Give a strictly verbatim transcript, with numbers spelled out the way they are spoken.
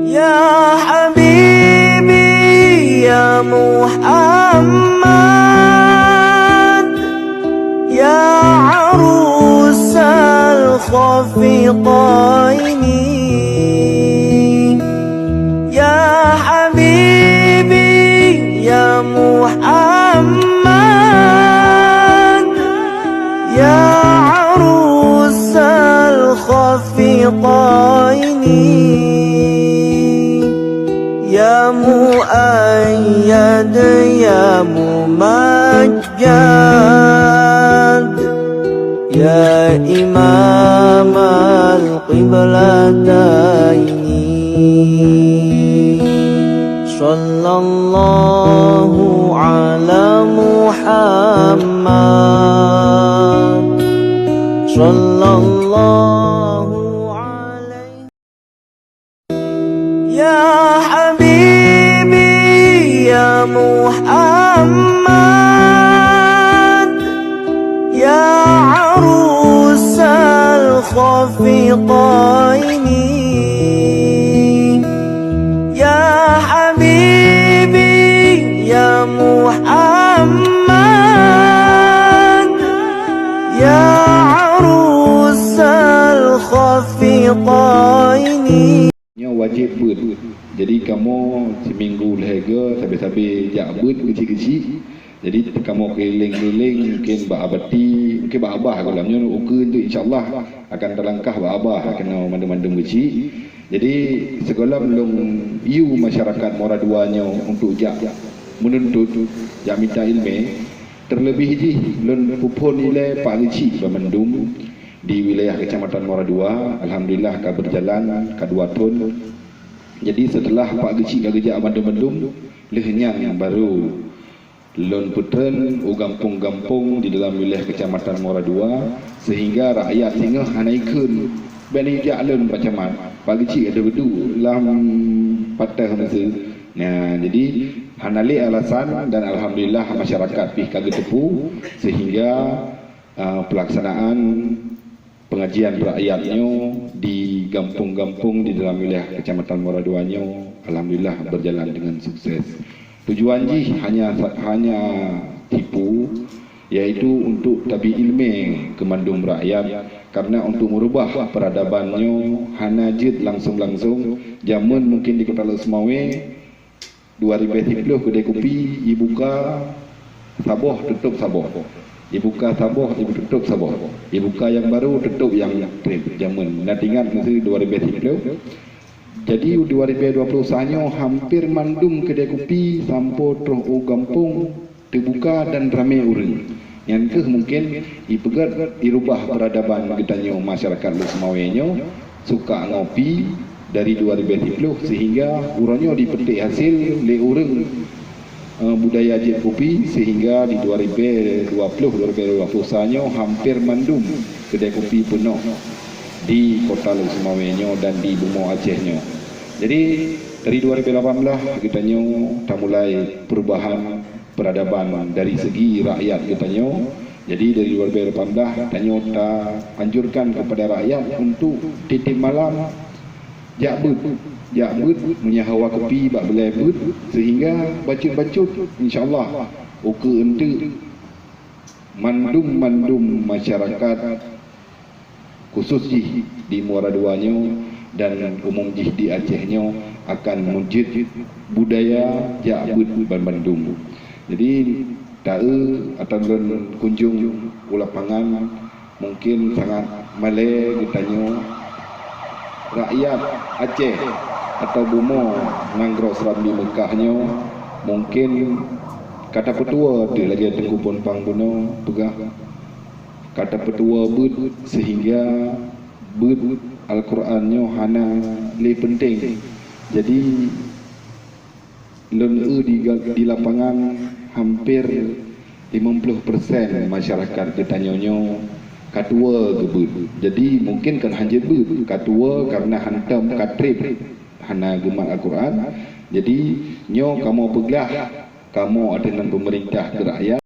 يا حبيبي يا محمد، يا عروس الخفقين، يا حبيبي يا محمد، يا عروس الخفقين، يا مؤيد يا ممجد، يا إمام القبلتين. صلى الله على محمد، صلى الله عليه. يا حبيبي يا محمد، يا عروس الخفقين، يا حبيبي يا محمد، يا عروس الخفقين. Nyoe wajéb beuet. Jadi kamoe siminggu lhèe goe sabe-sabe jak beuet geuchik-geuchik. Jadi kamoe keuliléng-keuliléng mungken bak Abati, mungken bak Abah gohlom nyoe ukeue tu insya Allah akan talangkah bak Abah keunoe mandum-mandum geuchik. Jadi sigohlom lôn yue masyarakat Muara Dua nyoe untuk jak meununtut, jak mita ileumèe, terlebih jih lôn peuphon ilèe pak geuchik banmandum di wilayah Kecamatan Muara Dua, alhamdulillah ka beujalan ka dua thon. Jadi seuteulah pak geuchik ka geujak bandum-bandum, lheueh nyan barô lôn peutreun u gampông-gampông di dalam wilayah Kecamatan Muara Dua, sehingga rakyat singoh hana ikheun. Bèk neujak lôn pak camat, pak geuchik ka teubeudôh lam patéh meusé. Nah, jadi hana lé alasan dan alhamdulillah masyarakat pih ka geuteupeue sehingga ah, pelaksanaan pengajian rakyat nyoe di gampông-gampông di dalam wilayah Kecamatan Muara Dua nyoe alhamdulillah berjalan dengan sukses. Tujuan jih hanya hanya tipu, yaitu untuk tabi ileumèe keu mandum rakyat, karena untuk merubah peradaban nyoe hana jeuet langsung-langsung. Jameun mungken di Kota Lhokseumawe, dua ribèe siplôh keudè kupi ibuka saboh tutôp saboh. Ibuka saboh, ibu tutôp saboh. Ibuka nyang barô tutôp nyang trép jameun. Na teuingat meusé dua ribèe siplôh. Jadi dua ribèe dua plôh sa nyoe hampir mandum keudè kupi sampoe troh u gampông teubuka dan ramè ureueng. Nyan kheueh mungken ipeugèt irubah peuradaban geutanyoe masyarakat Lhokseumawe nyoe suka ngopi dari dua ribèe siplôh sehingga uroe nyoe jipeuték hasé lé ureueng, eh, budaya jép kupi sehingga di dua ribèe dua plôh, dua ribèe dua plôh sa nyoe hampir mandum keudè kupi peunoh di kota Lhokseumawe nyoe dan di bumoe Aceh nyoe. Jadi dari dua ribèe lapan blah geutanyoe tamulai perubahan peradaban dari segi rakyat geutanyoe. Jadi dari dua ribèe lapan blah tanyoe ta anjurkan kepada rakyat untuk tiep-tiep malam jak beuet, jak beuet meunyoe hawa kupi bak beulèe beuet sehingga bacut-bacut insya-Allah ukeue eunteuk mandum-mandum masyarakat khusus jih di Muara Dua nyoe dan umum jih di Aceh nyoe akan meujeuet budaya jak beuet banmandum. Jadi taeu atau lôn kunjung u lapangan mungken sangat malèe geutanyoe rakyat Aceh atau bumoe nanggroe Serambi Meukah nyoe mungken ka tapeutuwo teuk lagèe Teungku Phon Pang bunoe peugah. Ka tapeutuwo beuet sehingga beuet Al-Quran nyoe hana lé peunteng. Jadi lôn eu di, di lapangan hampir limong ploh persen masyarakat geutanyoe nyoe ka tuwo geubeuet. Jadi mungken kon hanjeuet beuet, ka tuwo karena hantom ka trép hana geumat Al-Quran. Jadi nyoe kamoe peugah kamoe ateueh nan peumeurintah keu rakyat.